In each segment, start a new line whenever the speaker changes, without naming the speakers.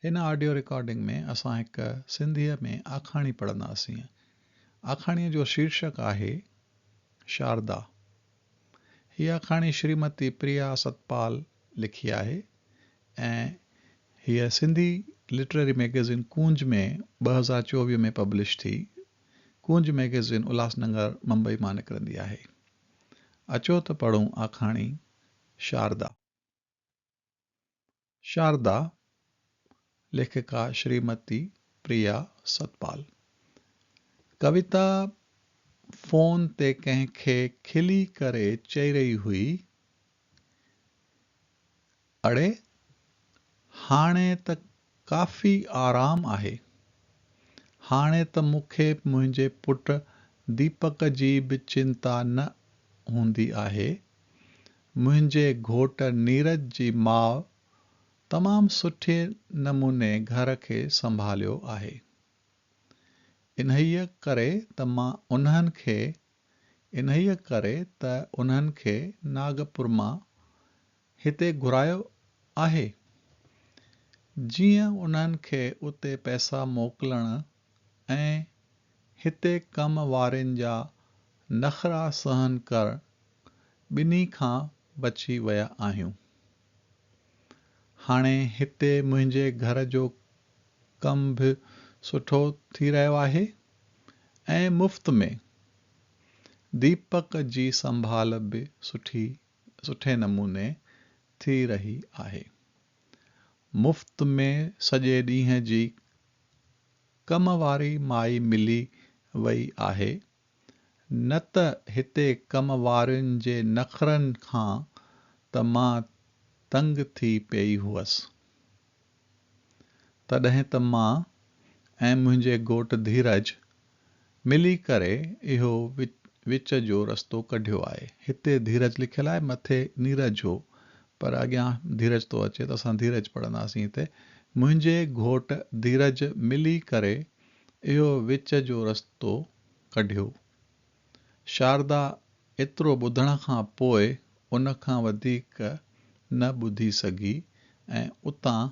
هن audio recording ۾ اسان هڪ سنڌيء ۾ آکاڻي پڙهنداسين. آکاڻيء جو شيرشڪ آهي شاردا. هيء آکاڻي شريمتي پريا ستپال لکي آهي ۽ هيء سنڌي لٽرري مئگزين ڪونج ۾ 2024 ۾ پبلش ٿي. ڪونج مئگزين الهاس نگر ممبئي مان نڪرندي آهي. اچو ته پڙهون آکاڻي شاردا. شاردا، ليکڪا شريمتي پريا ستپال. ڪويتا فون تي ڪنهن کي کلي ڪري چئي رهي هئي، اڙي! هاڻي ته ڪافي آرام آهي. هاڻي ته مون کي منهنجي پٽ ديپڪ جي به چنتا نه هوندي آهي. منهنجي گهوٽ نيرج جي ماء تمام سٺي نموني گهر کي سنڀاليو آهي. انهيء ڪري ته مان انهن کي انهيء ڪري ته انهن کي ناگپور مان هتي گهرايو آهي، جيئن انهن کي اتي پئسا موڪلڻ ۽ هتي ڪم وارين جا نخرا سهن ڪرڻ ٻنهي کان بچي ويا آهيون. هاڻي هتي منهنجي گهر جو ڪم به سٺو ٿي رهيو آهي ۽ مفت ۾ ديپڪ جي سنڀال به سٺي سٺي نموني ٿي رهي آهي. مفت ۾ سڄي ڏينهن جي ڪم واري مائي ملي وئي آهي نه ته هتي ڪم وارين جي نخرن کان ته مان تنگ ٿي پيئي هئس. تڏهن ته مان ۽ منهنجي گهوٽ ڌيرج ملي ڪري اهو وچ جو رستو ڪڍيو آهي. هتي ڌيرج لکيل آهي، مٿي نيرج هو، پر اڳيان ڌيرج ٿو اچي ته اسان ڌيرج پڙهنداسين هتي. منهنجي گهوٽ ڌيرج ملي ڪري اهو وچ جو رستو ڪڍيو. شاردا ايترو ٻڌڻ کان پوء ان کان وڌيڪ نه ٻڌي سگهي ۽ اتان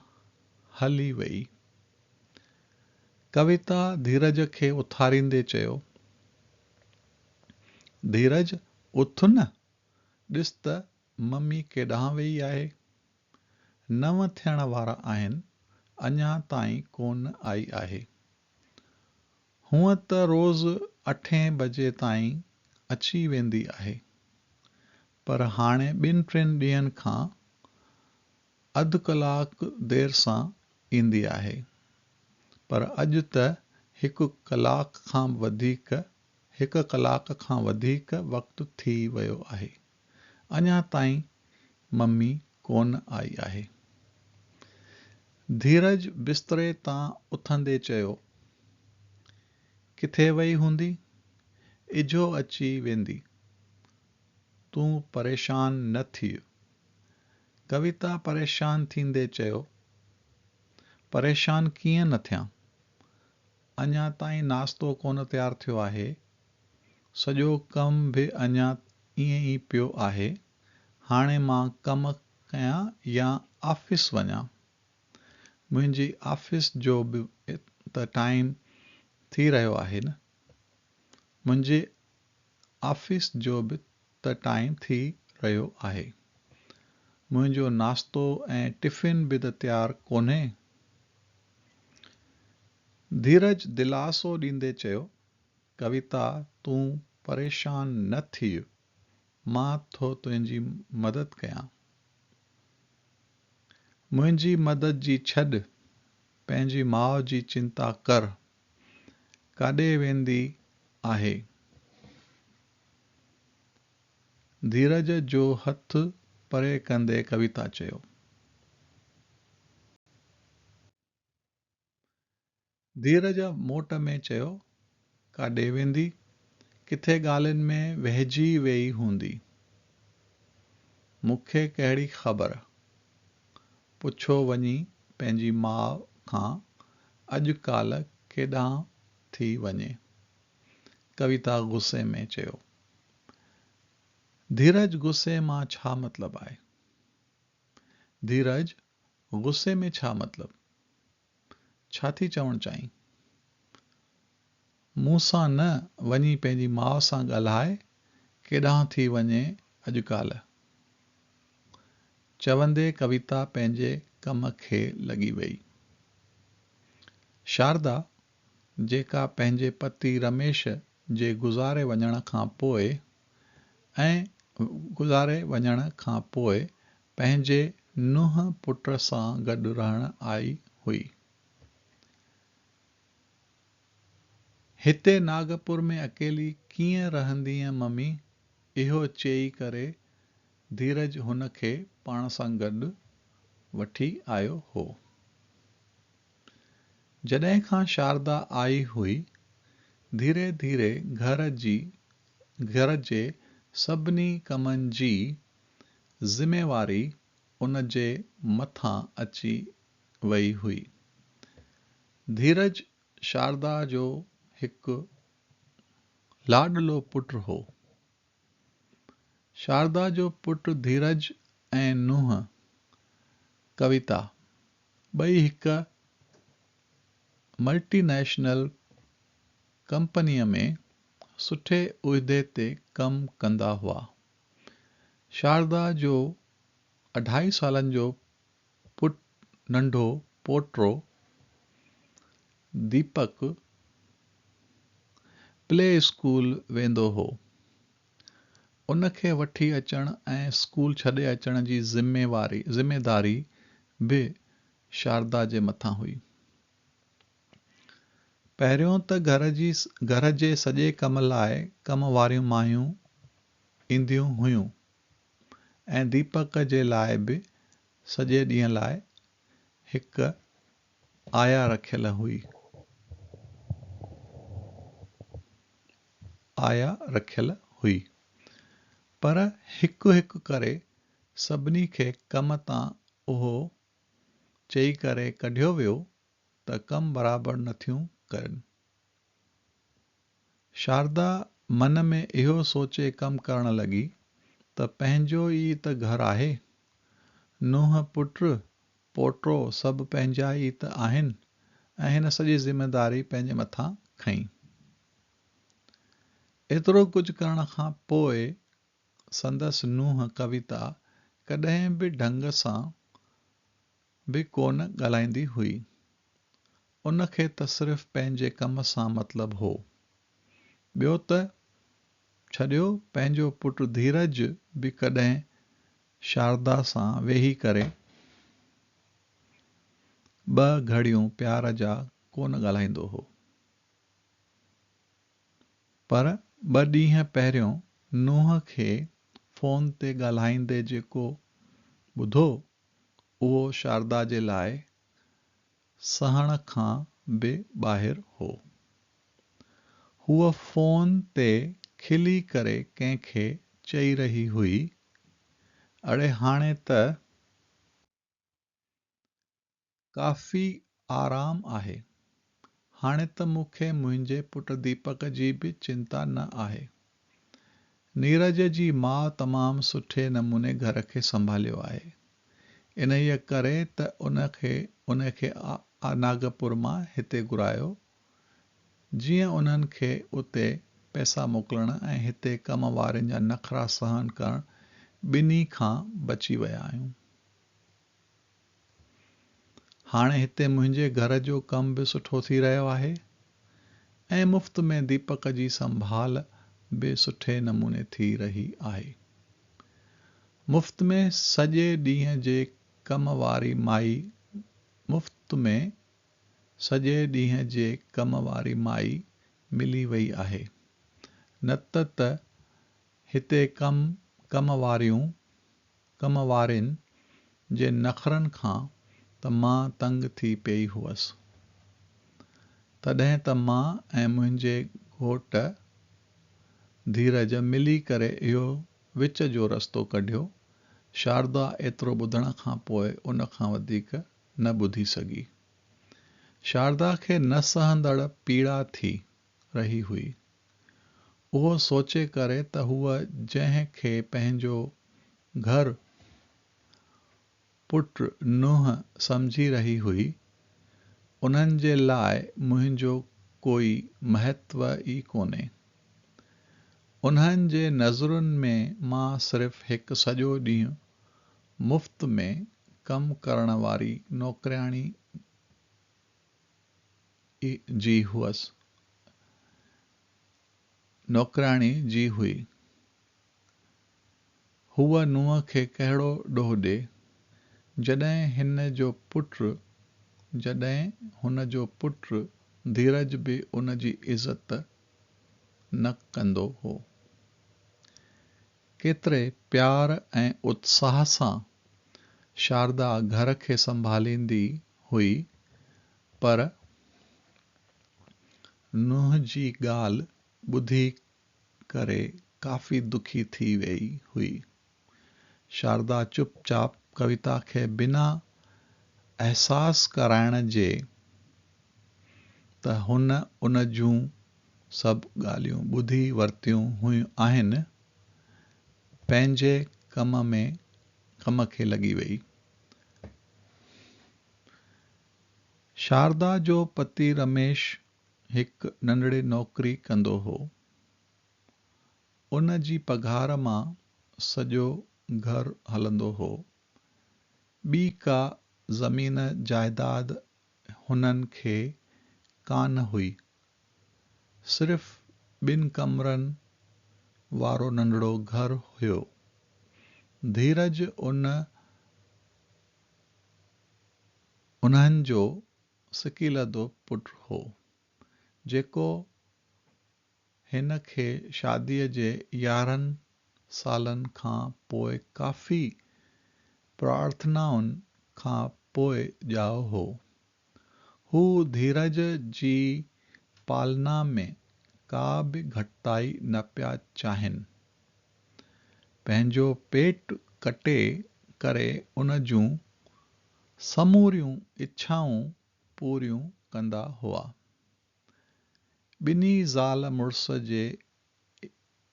هلي ويئي. ڪويتا ڌيرج کي اٿاريندي چيو، ڌيرج اٿ نه، ڏس ته ممي ڪيڏانهن ويئي آهي. نو ٿيڻ وارا آهن، اڃا تائين ڪونه آئي آهي. هونء ته روز اٺين بجي تائين اچي ويندي آهي، پر هاڻي ٻن ٽن ڏينهن کان اڌ ڪلاڪ دير سان ايندي آهي، پر اڄ ته هڪ ڪلاڪ کان وڌيڪ هڪ ڪلاڪ کان وڌيڪ وقت ٿي ويو آهي. اڃا تائين ممي ڪونه آئي آهي. ڌيرج بستري تان اٿندي چيو، ڪٿي وئي هوندي؟ اجهو اچي ويندي. تون پريشان نه ٿيء. ڪويتا پريشان ٿيندي چيو، پريشان ڪيئن نه ٿيان؟ اڃا تائين ناشتو ڪونه تيار ٿيو آهي. سڄو ڪم به اڃا ائين ئي پيو آهي. هاڻي مان ڪم ڪيان يا آفيس وڃان؟ منهنجي آفيس جو به ته ٽائيم ٿي رهيو آهي نه. منهنجي آفيس جو به ته ٽائيم ٿي رهيو آهي. منهنجو ناشتو ۽ ٽفن به ته تيار ڪونهي. ڌيرج دلاسو ڏيندي چيو، ڪويتا تون پريشان نه ٿيء، مان ٿو تنهنجي مدد ڪيان. منهنجي مدد جي ڇڏ، پنهنجي ماء جي چنتا ڪر، ڪاڏي ويندي آهي؟ ڌيرج جو هٿ پري ڪندي ڪويتا چيو. ڌيرج موٽ ۾ چيو، ڪاڏي ويندي؟ ڪٿي ڳالهين ۾ ويهجي ويئي هوندي. مون کي ڪهڙي خبر؟ پڇو وڃي پنهنجي ماء کان، اڄ ڪالهه ڪيڏانهن ٿي وڃي؟ ڪويتا غصي ۾ چيو. ڌيرج غصي مان ڇا مطلب آهي؟ ڌيرج غصي ۾ ڇا مطلب؟ ڇا ٿي چوڻ چاهين؟ مون سان نه، وڃي پنهنجي ماء سان ڳالهاء، ڪيڏانهن ٿي وڃين اڄڪالهه؟ چوندي ڪويتا پنهنجي ڪم کي لڳي وئي. شاردا، جيڪا پنهنجي پتي رميش جي گذاري وڃڻ کان پوء ۽ گذاري وڃڻ کان پوء پنهنجي نونهن پٽ سان گڏ رهڻ آئي هئي. هتي ناگپور ۾ اڪيلي ڪيئن رهندينء ممي؟ اهو چئي ڪري ڌيرج هن کي پاڻ سان گڏ وٺي آيو هو. جڏهن کان شاردا آئي هئي، ڌيري ڌيري گهر جي گهر جي سڀني ڪمن جي ذميواري ان جي مٿان اچي وئي هئي. ڌيرج شاردا جو هڪ لاڏلو پٽ هو. شاردا جو پٽ ڌيرج ۽ نونهن ڪويتا ٻئي هڪ ملٽي نيشنل ڪمپنيء ۾ سٺي عهدي تي ڪم ڪندا هئا. شاردا جو اڍائي سالن جو پٽ ننڍو پوٽو ديپڪ پلي اسڪول ويندو هو. ان کي وٺي اچڻ ۽ اسڪول ڇڏي اچڻ جي ذميداري به شاردا جي مٿان هئي. پهريون ته گهر جي سڄي ڪم لاء ڪم واريون مايون اينديون هيون ۽ ديپڪ جي لاء به سڄي ڏينهن لاء هڪ آيا رکيل هئي. آيا رکيل هئي. پر هڪ هڪ ڪري سڀني کي ڪم تان اهو چئي ڪري ڪڍيو ويو ته ڪم برابر نه ٿيون ڪرن. شاردا من ۾ اهو سوچي ڪم ڪرڻ لڳي ته پنهنجو ئي ته گهر آهي. نونهن پٽ، پوٽو سڀ پنهنجا ئي ته آهن ۽ هن سڄي ذميداري پنهنجي مٿان کنئي. ايترو ڪجهه ڪرڻ کان پوء سندس نونهن ڪويتا ڪڏهن به ڍنگ سان به ڪونه ڳالهائيندي هئي. ان کي ته صرف پنهنجي ڪم سان مطلب هو. ٻيو ته ڇڏيو پنهنجو پٽ ڌيرج به ڪڏهن شاردا سان ويهي ڪري ٻه گهڙيون پيار جا ڪونه ڳالهائيندو هو. پر ٻه ڏينهن پهريون نونهن کي فون تي ڳالهائيندي جيڪو ٻڌو اهو شاردا جي لاء سهڻ کان به ٻاهر هو. هوء فون تي کلي ڪري ڪنهن کي چئي رهي هئي، اڙي هاڻي ته ڪافي آرام آهي. هاڻي ته مون کي منهنجي پٽ ديپڪ جي به چنتا نه آهي. نيرج جي ماء تمام سٺي نموني گهر کي سنڀاليو آهي. انهيء ڪري ته ان کي ان کي ناگپور مان هتي گهرايو، جيئن انهن کي اتي پئسا موڪلڻ ۽ هتي ڪم وارين جا نخرا سهن ڪرڻ ٻنهي کان بچي ويا آهيون. هاڻي هتي منهنجي گهر جو ڪم به سٺو ٿي رهيو آهي ۽ مفت ۾ ديپڪ جي سنڀال به سٺي نموني ٿي رهي آهي. مفت ۾ سڄي ڏينهن جي ڪم واري مائي مفت ۾ سڄي ڏينهن جي ڪم واري مائي ملي وئي آهي. نه ته ته هتي ڪم ڪم واريون ڪم وارين جي نخرن کان ته مان تنگ ٿي پيئي هئس. تڏهن ته مان ۽ منهنجي گهوٽ ڌيرج ملي ڪري اهو وچ جو رستو ڪڍيو. شاردا ايترو ٻڌڻ کان پوء ان کان وڌيڪ نه ٻڌي سگهي. شاردا کي نه سهندڙ پيڙا ٿي رهي هئي. اهو سوچي ڪري ته هوء جنهن کي پنهنجو گهر، پٽ، نونهن سمجهي رهي هئي، انهن جي لاء منهنجو ڪوئي مهتو ئي ڪونهي. انهن جي نظرن ۾ مان صرف هڪ سڄو ڏينهن مفت ۾ ڪم ڪرڻ واري نوڪرياڻي جي هئس. نوڪرياڻي جي هئي. هوء نونهن کي ڪهڙو ڏوهه ڏي، جڏهن هن جو پٽ جڏهن هن جو پٽ ڌيرج به ان جي عزت نه ڪندو هو. ڪيتري پيار ۽ اتساهه سان شاردا گهر کي سنڀاليندي هئي پر نونهن جي ڳالهه ٻڌي ڪري ڪافي دکي ٿي ويئي هئي. شاردا چپ چاپ ڪويتا کي بنا احساس ڪرائڻ جي ته هن ان جون سڀ ڳالهيون ٻڌي ورتيون آهن، پنهنجي ڪم ۾ ڪم کي لڳي ويئي. شاردا جو پتي رميش هڪ ننڍڙي نوڪري ڪندو هو. ان جي پگهار مان سڄو گهر هلندو هو. ٻي ڪا زمين جائداد هنن کي ڪانه هئي. صرف ٻن ڪمرن وارو ننڍڙو گهر هيو. ڌيرج ان انهن جو سڪيلڌو پٽ هو، جيڪو هن کي شاديء جي 11 سالن کان پوء ڪافي پرارٿنائن کان پوء ڄائو هو. هو ڌيرج جي پالنا ۾ ڪا به گهٽتائي نه پيا چاهين. پنهنجو پيٽ ڪٽي ڪري ان جون سموريون اڇائون پوريون ڪندا هئا. ٻنهي زال مڙس جي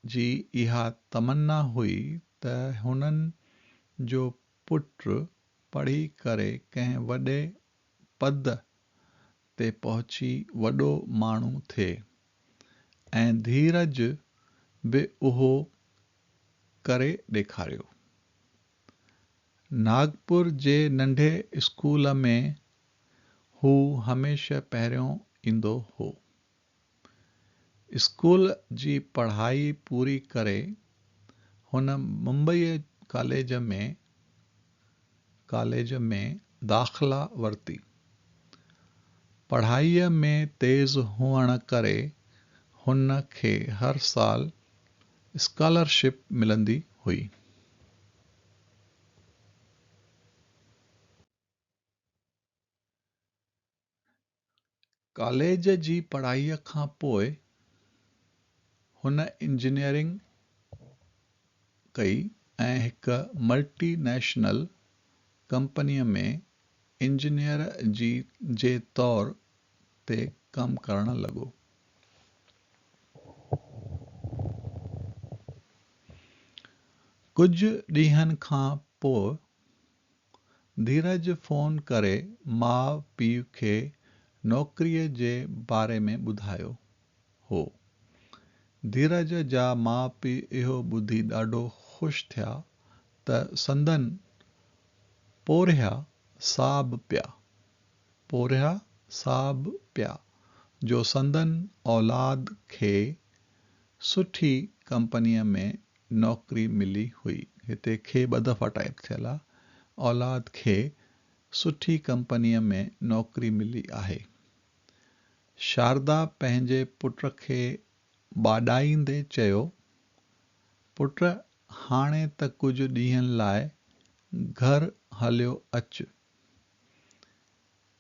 جي اها تمنا هئي ته هنن جو پٽ پڙهي ڪري ڪنهن وڏي پد تي پهچي وڏو ماڻهو ٿئي ۽ ڌيرج به اهو ڪري ڏيکاريو. ناگپور جي ننڍي اسڪول ۾ هو هميشه پهريون ايندو هو. اسڪول جي پڙهائي پوري ڪري هن ممبئي ڪاليج ۾ ڪاليج ۾ داخلا ورتي. پڙهائيء ۾ تيز هئڻ ڪري هن کي هر سال اسڪالرشپ ملندي هئي. ڪاليج جي پڙهائيء کان پوء هن انجنيئرنگ ڪئي ۽ هڪ ملٽي نيشنل ڪمپنيء ۾ انجنيئر جي طور تي ڪم ڪرڻ لڳو. ڪجهه ڏينهن کان پوء ڌيرج فون ڪري ماء پيء کي نوڪريء جي باري ۾ ٻڌايو هو. ڌيرج جا ماء پيء اهو ٻڌي ڏاڍو خوش ٿيا ته سندن پورهيا صاب پيا پورهيا صاب پيا جو سندن اولاد کي سٺي ڪمپنيء ۾ نوڪري ملي هئي. هتي کي ٻه دفعا ٽائيپ ٿيل آ. اولاد کي سٺي ڪمپنيء ۾ نوڪري ملي آهي. شاردا پنهنجي پٽ کي ٻاڏائيندي چيو، پٽ هاڻي ته ڪجهه ڏينهن لاء گهر هليو اچ.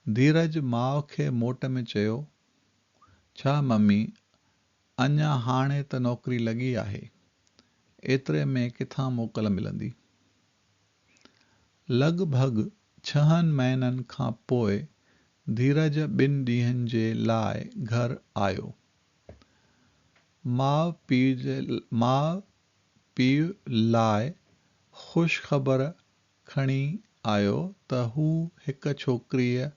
ڌيرج ماء کي موٽ ۾ چيو، ڇا ممي، اڃا هاڻي ته نوڪري لڳي آهي، ايتري ۾ ڪٿان موڪل ملندي؟ لڳ ڀڳ ڇهن مهينن کان پوء ڌيرج ٻن ڏينهن جي لاء گهر آيو. ماء پيء لاء خوش خبر کڻي آيو ته هو هڪ ڇوڪريء.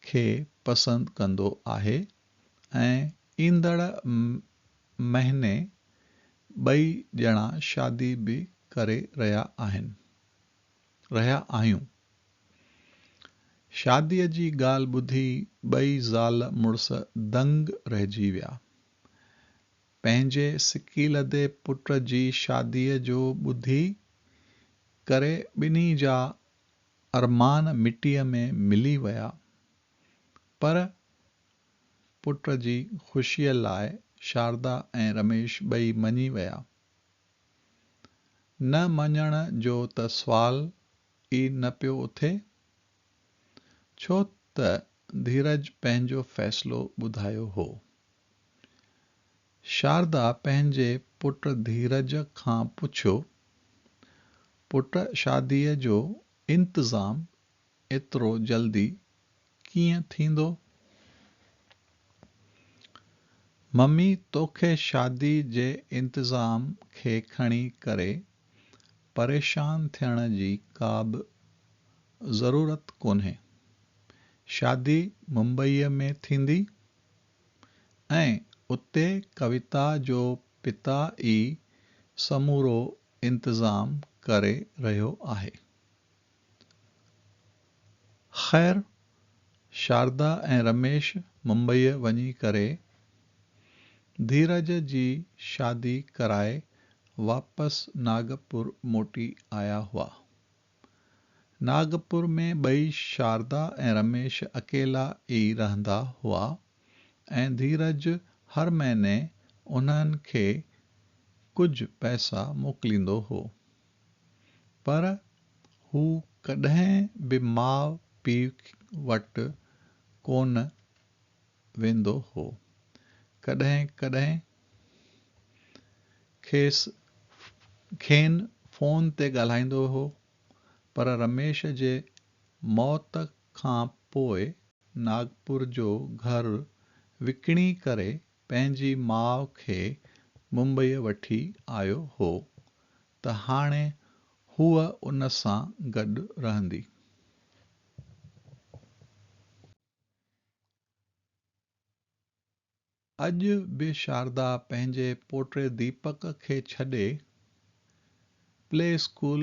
کي پسند ڪندو آهي ۽ ايندڙ مهيني ٻئي ڄڻا شادي به ڪري رهيا آهن. رهيا آهيون. شاديء جي ڳالهه ٻڌي ٻئي زال مڙس دنگ رهجي ويا. پنهنجي سڪيلڌي پٽ جي شاديء جو ٻڌي ڪري ٻنهي جا ارمان مٽيء ۾ ملي ويا، پر پٽ جي خوشيء لاء شاردا ۽ رميش ٻئي مڃي ويا. نه مڃڻ جو ته سوال ئي نه پيو اٿي. ڇو ته ڌيرج پنهنجو فيصلو ٻڌايو هو. شاردا پنهنجي پٽ ڌيرج کان پڇيو، پٽ شاديء جو انتظام ايترو جلدي ڪيئن ٿيندو؟ ممي توکي شادي جي انتظام کي کڻي ڪري پريشان ٿيڻ جي ڪا به ضرورت ڪونهي. شادي ممبئيء ۾ ٿيندي ۽ اتي ڪويتا جو پتا ئي سمورو انتظام ڪري رهيو آهي. خير، شاردا ۽ رميش ممبئيء وڃي ڪري ڌيرج جي شادي ڪرائي واپس ناگپور موٽي آيا هئا. ناگپور ۾ ٻئي شاردا ۽ رميش اڪيلا ئي رهندا هئا ۽ ڌيرج هر مهيني انهن کي ڪجهه پئسا موڪليندو هو. پر هو ڪڏهن به ماء پيء وٽ ڪونه ويندو هو. ڪڏهن ڪڏهن کيس کين فون تي ڳالهائيندو هو، پر رميش جي موت کان پوء ناگپور جو گهر وڪڻي ڪري پنهنجي ماء کي ممبئيء وٺي آيو هو ته هاڻي هوء ان سان گڏ رهندي. اڄ به شاردا پنهنجي پوٽي ديپڪ کي ڇڏي پلي اسڪول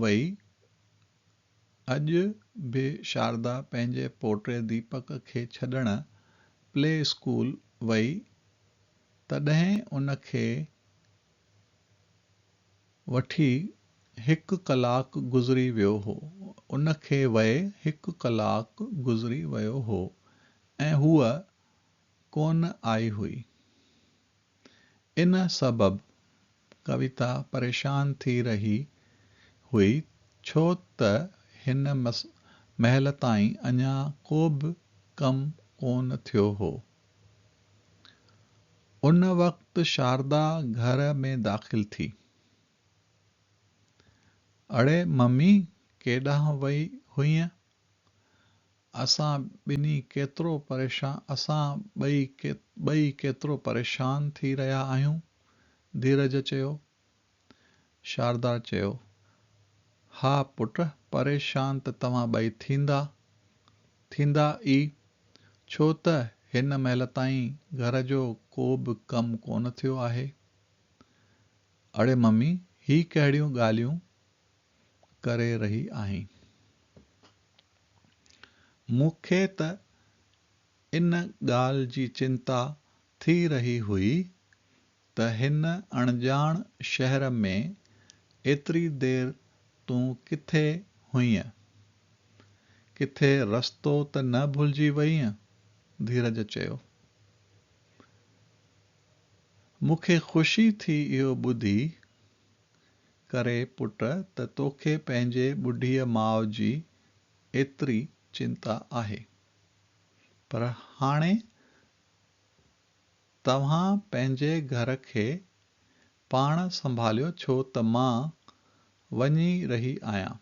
وئي اڄ به شاردا پنهنجي پوٽي ديپڪ کي ڇڏڻ پلي اسڪول وئي تڏهن ان کي وٺي هڪ ڪلاڪ گذري ويو هو ان کي وئي هڪ ڪلاڪ گذري ويو هو ۽ هوء ڪونه آئي هئي. ان سبب ڪويتا پريشان ٿي رهي هئي ڇو ته هن مهل تائين اڃا ڪو به ڪم ڪونه ٿيو هو. ان وقت شاردا گهر ۾ داخل ٿي. اڙي ممي ڪيڏانهن وئي هئينء؟ اسان ٻنهي ڪيترو پريشان اسان ٻئي ٻئي ڪيترو پريشان ٿي رهيا آهيون. ڌيرج چيو. شاردا چيو، ها پٽ پريشان ته توهان ٻئي ٿيندا ٿيندا ئي، ڇو ته هن مهل تائين گهر جو ڪو به ڪم ڪونه ٿيو آهي. اڙي ممي هي ڪهڙيون ڳالهيون ڪري رهي آهين. مون کي ته ان ڳالهه جي چنتا ٿي رهي هئي ته هن اڻڄاڻ شهر ۾ ايتري دير تون ڪٿي هئينء؟ ڪٿي رستو ته نه ڀلجي وئينء؟ ڌيرج چيو. مون کي خوشي ٿي اهو ٻڌي ڪري پٽ ته توکي پنهنجي ٻڍيء ماء جي ايتري چنتا آهي. پر هاڻي توهان پنهنجي گهر کي پاڻ سنڀاليو ڇو ته مان وڃي رهي آهيان.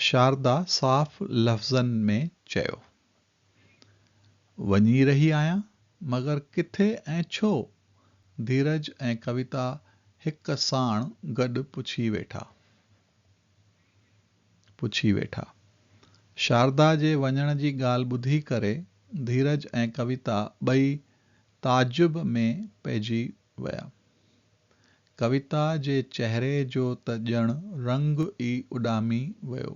شاردا صاف لفظن ۾ چيو. وڃي رهي آهيان، مگر ڪٿي ۽ ڇو؟ ڌيرج ۽ ڪويتا هڪ ساڻ گڏ پڇي ويٺا. پڇي ويٺا. شاردا جي وڃڻ جي ڳالهه ٻڌي ڪري ڌيرج ۽ ڪويتا ٻئي تعجب ۾ پئجي ويا. ڪويتا جي چهري جو ته ڄڻ رنگ ئي اڏامي ويو.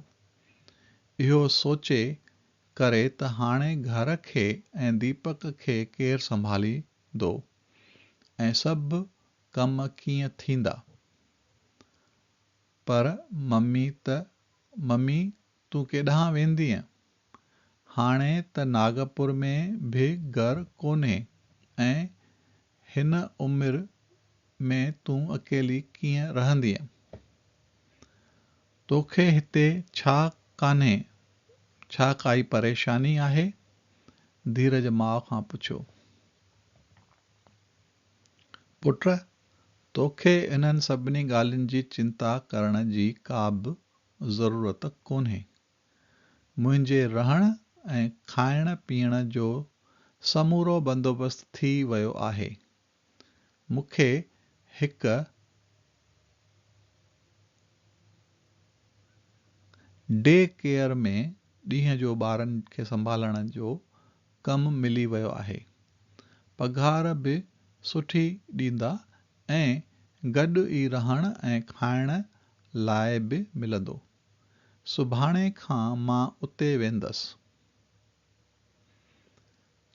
اهو سوچي ڪري ته هاڻي گهر کي ۽ ديپڪ کي ڪير سنڀاليندو ۽ سڀ ڪم ڪيئن ٿيندا. پر ممي ته ممي تون ڪيڏانهن ويندينء؟ هاڻي ته ناگپور ۾ به گهر ڪونهي ۽ هن عمر ۾ تون اڪيلي ڪيئن رهندينء؟ توکي هتي ڇا ڪانهي، ڇا ڪائي پريشاني آهي؟ ڌيرج ماء کان پڇيو. پٽ، توکي انهن سڀني ڳالهين جي چنتا ڪرڻ جي ڪا به ضرورت ڪونهي. منهنجي رهڻ ۽ کائڻ پيئڻ جو سمورو بندوبست ٿي ويو آهي. مون کي هڪ ڊي ڪيئر ۾ ڏينهن جو ٻارن کي سنڀالڻ جو ڪم ملي ويو آهي. پگهار به سٺي ڏيندا ۽ گڏ ئي رهڻ ۽ کائڻ لاء به ملندو. سڀاڻي کان مان اتي ويندس.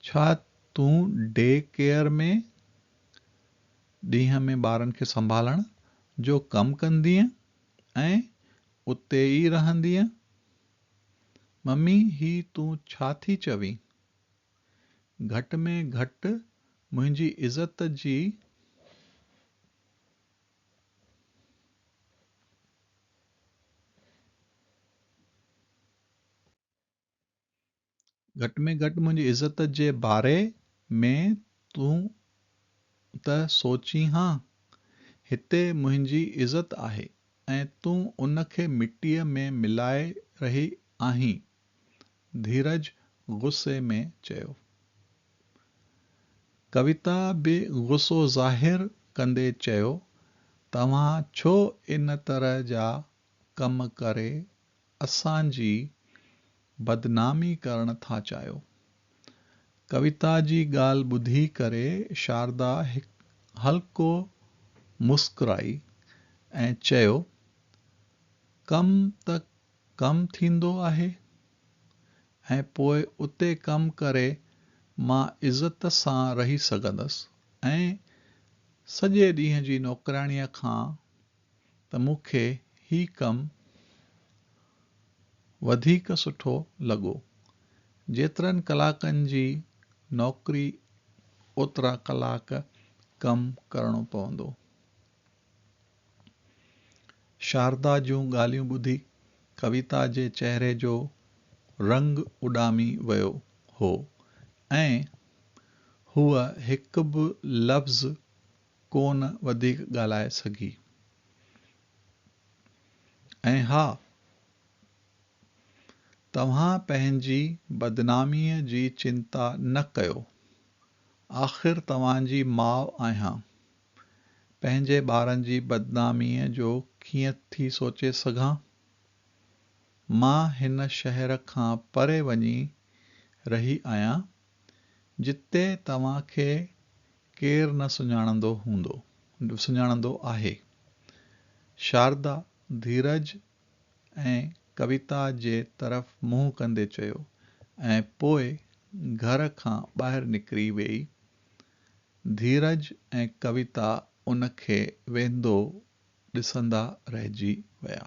ڇا تون ڊي ڪيئر ۾ ڏينهن ۾ ٻارن کي سنڀالڻ جو ڪم ڪندينء ۽ اتي ئي رهندينء؟ ممي هي تون ڇا ٿي چوين؟ گهٽ ۾ گهٽ منهنجي عزت جي گهٽ ۾ گهٽ منهنجي عزت جي باري ۾ تون ته سوچين ها. هتي منهنجي عزت آهي ۽ تون ان کي مٽيء ۾ ملائي رهي آهين. ڌيرج غصي ۾ چيو. ڪويتا به غصو ظاهر ڪندي چيو، توهان ڇو ان طرح جا ڪم ڪري اسان جي بدنامي ڪرڻ ٿا چاهيو؟ ڪويتا جي ڳالهه ٻڌي ڪري شاردا هلڪو مسڪرائي ۽ چيو، ڪم ته ڪم ٿيندو آهي ۽ پوء اتي ڪم ڪري مان عزت سان رهي سگهندس ۽ سڄي ڏينهن جي نوڪرياڻيء کان ته مون کي هي ڪم وڌيڪ سٺو لڳو. جيترن ڪلاڪن جي نوڪري اوترا ڪلاڪ ڪم ڪرڻو پوندو. شاردا جون ڳالهيون ٻڌي ڪويتا جي چهري جو رنگ اڏامي ويو هو ۽ هوء هڪ به لفظ ڪونه وڌيڪ ڳالهائي سگهي. ۽ ها! توهان پنهنجي بدناميء جي چنتا نه ڪيو. آخر توهان جي ماء آهيان. پنهنجي ٻارن جي بدناميء جو ڪيئن ٿي سوچي سگهان؟ مان هن شهر کان پري وڃي رهي آهيان، جتي توهان کي ڪير نه سڃاڻندو هوندو سڃاڻندو آهي. شاردا ڌيرج ۽ ڪويتا جي طرف منهن ڪندي چيو ۽ پوء گهر کان ٻاهر نڪري ويئي. ڌيرج ۽ ڪويتا ان کي ويندو ڏسندا رهجي ويا.